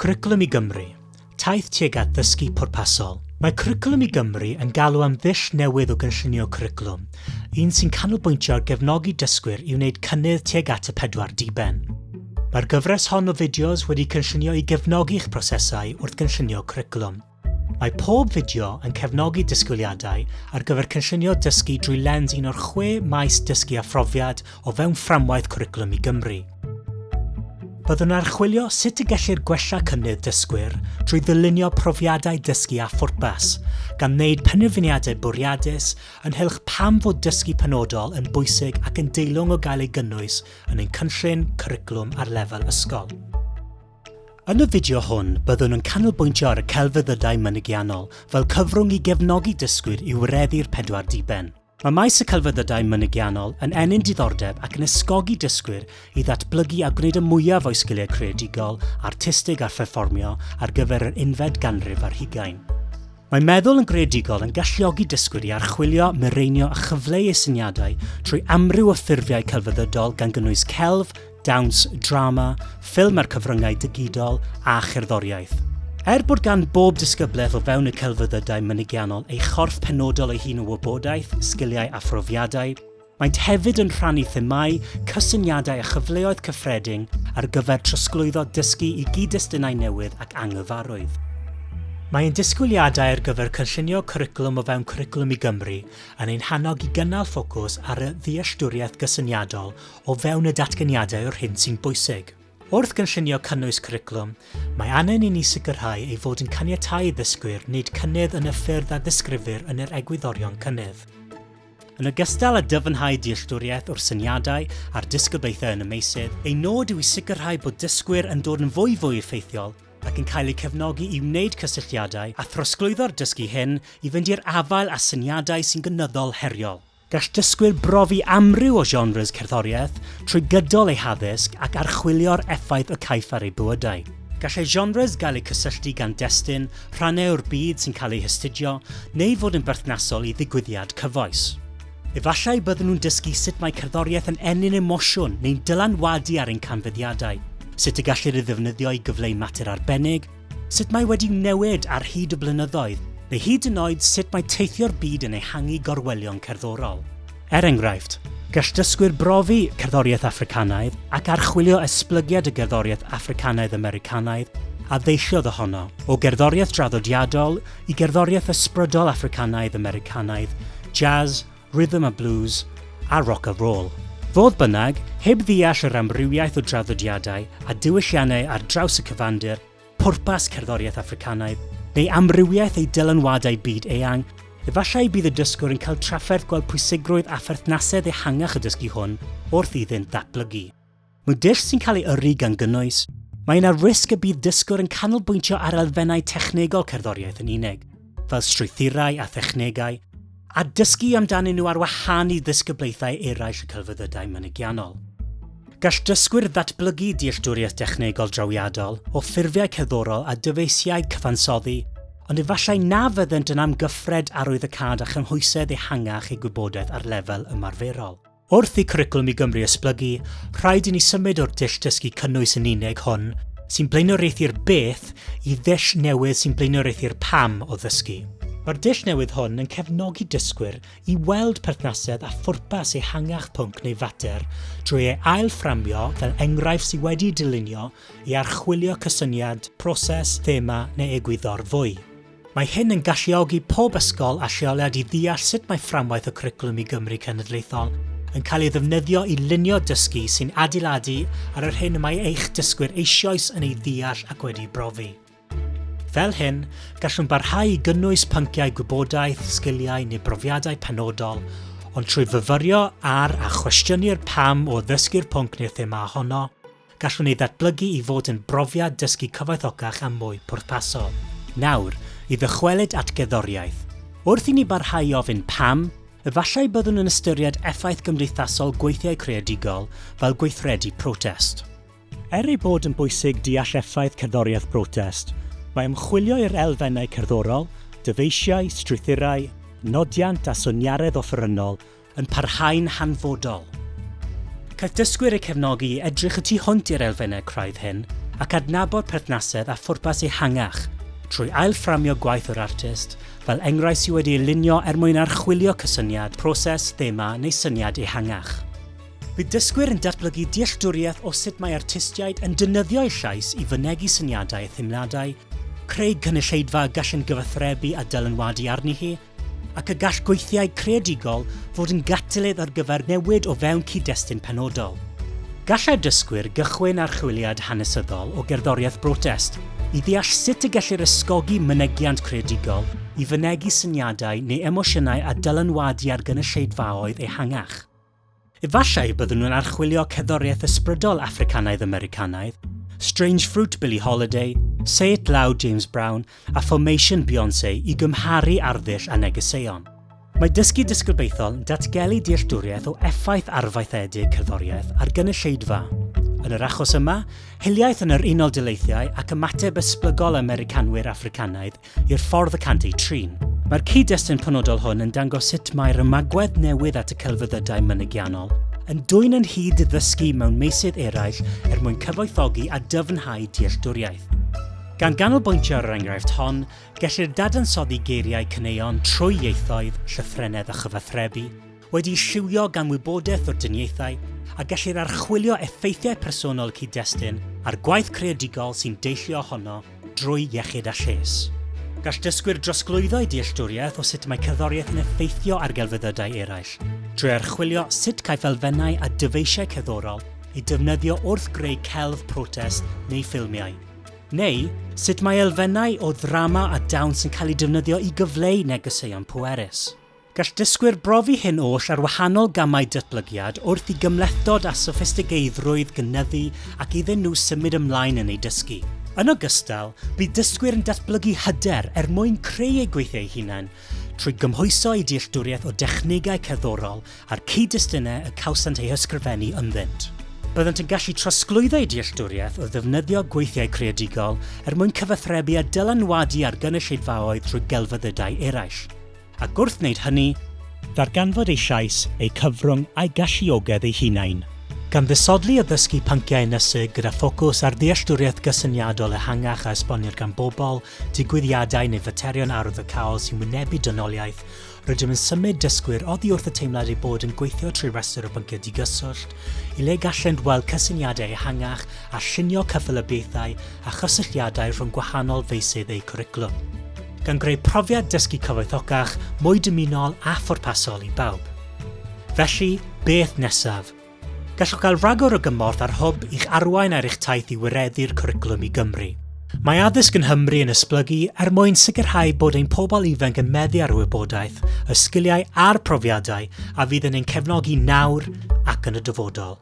Cwricwlwm i Gymru, Taith tuag at ddysgu pwrpasol. Mae Cwricwlwm i Gymru yn galw am ddull newydd o gynllunio cwricwlwm, un sy'n canolbwyntio ar gefnogi dysgwyr i wneud cynnydd tuag at y pedwar diben. Mae'r gyfres hon o fideos wedi cynllunio i gefnogi'ch prosesau wrth gynllunio cwricwlwm. Mae pob fideo yn cefnogi disgwyliadau ar gyfer cynllunio dysgu drwy lens un o'r chwe maes dysgu a phrofiad o fewn fframwaith Cwricwlwm i Gymru. Byddwn yn archwilio sut y gellir gwella cynnydd dysgwyr drwy ddylunio profiadau dysgu â phwrpas, gan wneud penderfyniadau bwriadus ynghylch pam fod dysgu penodol yn bwysig ac yn deilwng o gael ei gynnwys yn ein cynllun cwricwlwm ar lefel ysgol. Yn y fideo hwn, byddwn yn canolbwyntio ar y celfyddydau mynegiannol fel cyfrwng i gefnogi dysgwyr i wireddu'r pedwar diben. Mae maes y celfyddydau mynegiannol yn ennyn diddordeb ac yn ysgogi dysgwyr i ddatblygu a gwneud y mwyaf o'u sgiliau creadigol, artistig a pherfformio ar gyfer yr unfed ganrif ar hugain. Mae meddwl yn greadigol yn galluogi dysgwyr i archwilio, mireinio a chyfleu eu syniadau trwy amryw o ffurfiau celfyddydol gan gynnwys celf, dawns, drama, ffilm a'r cyfryngau digidol a cherddoriaeth. Er bod gan bob disgyblaeth o fewn y celfyddydau mynegiannol ei chorff penodol ei hun o wybodaeth, sgiliau a phrofiadau, Maent hefyd yn rhannu themâu, cysyniadau a chyfleoedd cyffredin ar gyfer trosglwyddo dysgu i gyd-destunau newydd ac anghyfarwydd. Mae ein disgwyliadau ar gyfer cynllunio cwricwlwm o fewn Cwricwlwm i Gymru yn ein hannog i gynnal ffocws ar y ddealltwriaeth gysyniadol o fewn y datganiadau o'r hyn sy'n bwysig. Wrth gynllunio cynnwys cwricwlwm, mae angen i ni sicrhau ei fod yn caniatáu i ddysgwyr wneud cynnydd yn y ffyrdd a ddisgrifir yn yr egwyddorion cynnydd. Yn ogystal â dyfnhau dealltwriaeth o'r syniadau a'r disgyblaethau yn y meysydd, ein nod yw i sicrhau bod dysgwyr yn dod yn fwyfwy effeithiol ac yn cael eu cefnogi i wneud cysylltiadau a throsglwyddo'r dysgu hyn i fynd i'r afael â syniadau sy'n gynyddol heriol. Gall dysgwyr brofi amryw o genres cerddoriaeth trwy gydol eu haddysg ac archwilio'r effaith y caiff ar eu bywydau. Gallai genres gael eu cysylltu gan destun, rhannau o'r byd sy'n cael eu hastudio, neu fod yn berthnasol i ddigwyddiad cyfoes. Efallai byddwn nhw'n dysgu sut mae cerddoriaeth yn ennyn emosiwn neu'n dylanwadu ar ein canfyddiadau, sut y gellir ei ddefnyddio i gyfleu mater arbennig, sut mae wedi newid ar hyd y blynyddoedd, neu hyd yn oed sut mae teithio'r byd yn ehangu gorwelion cerddorol. Er enghraifft, gall dysgwyr brofi cerddoriaeth Affricanaidd ac archwilio esblygiad y gerddoriaeth Affricanaidd-Americanaidd a ddeilliodd ohono, o gerddoriaeth draddodiadol i gerddoriaeth ysbrydol Affricanaidd-Americanaidd, jazz, rhythm a blues, a roc a roll. Fodd bynnag, heb ddeall yr amrywiaeth o draddodiadau a diwylliannau ar draws y cyfandir, pwrpas cerddoriaeth Affricanaidd, neu amrywiaeth ei dylanwadau byd eang, efallai bydd y dysgwr yn cael trafferth gweld pwysigrwydd a pherthnasedd ehangach y dysgu hwn wrth iddynt ddatblygu. Mewn dull sy'n cael ei yrru gan gynnwys, mae yna risg y bydd dysgwr yn canolbwyntio ar elfennau technegol cerddoriaeth yn unig, fel strwythurau a thechnegau, a dysgu amdanyn nhw ar wahân i ddisgyblaethau eraill y celfyddydau mynegiannol. Gall dysgwyr ddatblygu dealltwriaeth dechnegol drawiadol o ffurfiau cerddorol a dyfeisiau cyfansoddi, ond efallai na fyddent yn amgyffred arwyddocâd a chymhwysedd ehangach eu gwybodaeth ar lefel ymarferol. Wrth i Cwricwlwm i Gymru esblygu, rhaid i ni symud o'r dull dysgu cynnwys yn unig hwn, sy'n blaenoriaethu'r beth, i ddull newydd sy'n blaenoriaethu'r pam o ddysgu. Mae'r dull newydd hwn yn cefnogi dysgwyr i weld perthnasedd a phwrpas ehangach pwnc neu fater drwy ei ail-fframio fel enghraifft sydd wedi'i dylunio i archwilio cysyniad, proses, thema neu egwyddor fwy. Mae hyn yn galluogi pob ysgol a lleoliad i ddeall sut mae fframwaith y Cwricwlwm i Gymru Cenedlaethol yn cael ei ddefnyddio i lunio dysgu sy'n adeiladu ar yr hyn y mae eich dysgwyr eisoes yn ei ddeall ac wedi'i brofi. Fel hyn, gallwn barhau i gynnwys pynciau gwybodaeth, sgiliau neu brofiadau penodol, ond trwy fyfyrio ar a chwestiynu'r pam o ddysgu'r pwnc neu'r thema honno, Gallwn ei ddatblygu i fod yn brofiad dysgu cyfoethocach a mwy pwrpasol. Nawr, i ddychwelyd at gerddoriaeth. Wrth i ni barhau i ofyn pam, efallai byddwn yn ystyried effaith gymdeithasol gweithiau creadigol fel gweithredu protest. Er ei bod yn bwysig deall effaith cerddoriaeth brotest, mae ymchwilio i'r elfennau cerddorol, dyfeisiau, strwythurau, nodiant a soniaredd offerynnol yn parhau'n hanfodol. Caiff dysgwyr eu cefnogi i edrych y tu hwnt i'r elfennau craidd hyn ac adnabod perthnasedd a phwrpas ehangach trwy ail-fframio gwaith yr artist fel enghraifft sydd wedi ei lunio er mwyn archwilio cysyniad, proses, thema neu syniad ehangach. Bydd dysgwyr yn datblygu dealltwriaeth o sut mae artistiaid yn defnyddio eu llais i fynegi syniadau a theimladau, creu cynulleidfa y gallent gyfathrebu a dylanwadu arni hi, ac y gall gweithiau creadigol fod yn gatalydd ar gyfer newid o fewn cyd-destun penodol. Gallai'r dysgwyr gychwyn archwiliad hanesyddol o gerddoriaeth brotest i ddeall sut y gellir ysgogi mynegiant creadigol i fynegi syniadau neu emosiynau a dylanwadu ar gynulleidfaoedd ehangach. Efallai y byddwn nhw'n archwilio cerddoriaeth ysbrydol Affricanaidd-Americanaidd, Strange Fruit Billie Holiday, Say It Loud James Brown a Formation Beyoncé i gymharu arddull a negeseuon. Mae dysgu disgyblaethol yn datgelu dealltwriaeth o effaith arfaethedig cerddoriaeth ar gynulleidfa. Yn yr achos yma, hiliaeth yn yr Unol Daleithiau ac ymateb esblygol Americanwyr Affricanaidd i'r ffordd y cant eu trin. Mae'r cyd-destun penodol hwn yn dangos sut mae'r ymagwedd newydd at y celfyddydau mynegiannol yn dwyn ynghyd ddysgu mewn meysydd eraill er mwyn cyfoethogi a dyfnhau dealltwriaeth. Gan ganolbwyntio ar yr enghraifft hon, gellir dadansoddi geiriau caneuon trwy ieithoedd, llythrennedd a chyfathrebu, wedi'i lliwio gan wybodaeth o'r dyniaethau, a gellir archwilio effeithiau personol y cyd-destun a'r gwaith creadigol sy'n deillio ohono drwy iechyd a lles. Gall dysgwyr drosglwyddo eu dealltwriaeth o sut mae cerddoriaeth yn effeithio ar gelfyddydau eraill, drwy archwilio sut caiff elfennau a dyfeisiau cerddorol eu defnyddio wrth greu celf protest neu ffilmiau. Neu, sut mae elfennau o ddrama a dawns yn cael eu defnyddio i gyfleu negeseuon pwerus. Gall dysgwyr brofi hyn oll ar wahanol gamau datblygiad wrth i gymhlethdod a soffistigeiddrwydd gynyddu ac iddyn nhw symud ymlaen yn eu dysgu. Yn ogystal, bydd dysgwyr yn datblygu hyder er mwyn creu eu gweithiau eu hunain trwy gymhwyso eu dealltwriaeth o dechnegau cerddorol a'r cyd-destunau y cawsant eu hysgrifennu ynddynt. Byddant yn gallu trosglwyddo eu dealltwriaeth o ddefnyddio gweithiau creadigol er mwyn cyfathrebu a dylanwadu ar gynulleidfaoedd trwy gelfyddydau eraill. Ac wrth wneud hynny, ddarganfod eu llais, eu cyfrwng a'u galluogedd eu hunain. Gan ddisodli addysgu pynciau ynysig gyda ffocws ar ddealltwriaeth gysyniadol ehangach a esbonir gan bobl, digwyddiadau neu faterion arwyddocaol sy'n wynebu dynoliaeth, rydym yn symud dysgwyr oddi wrth y teimlad eu bod yn gweithio trwy restr o bynciau digyswllt i le gallent weld cysyniadau ehangach a llunio cyffelybiaethau a chysylltiadau rhwng gwahanol feysydd eu cwricwlwm, gan greu profiad dysgu cyfoethocach, mwy dymunol a phwrpasol i bawb. Felly, beth nesaf? Gallwch gael rhagor o gymorth ar Hwb i'ch arwain ar eich taith i wireddu'r Cwricwlwm i Gymru. Mae addysg yng Nghymru yn esblygu er mwyn sicrhau bod ein pobl ifanc yn meddu ar y wybodaeth, y sgiliau a'r profiadau a fydd yn ein cefnogi nawr ac yn y dyfodol.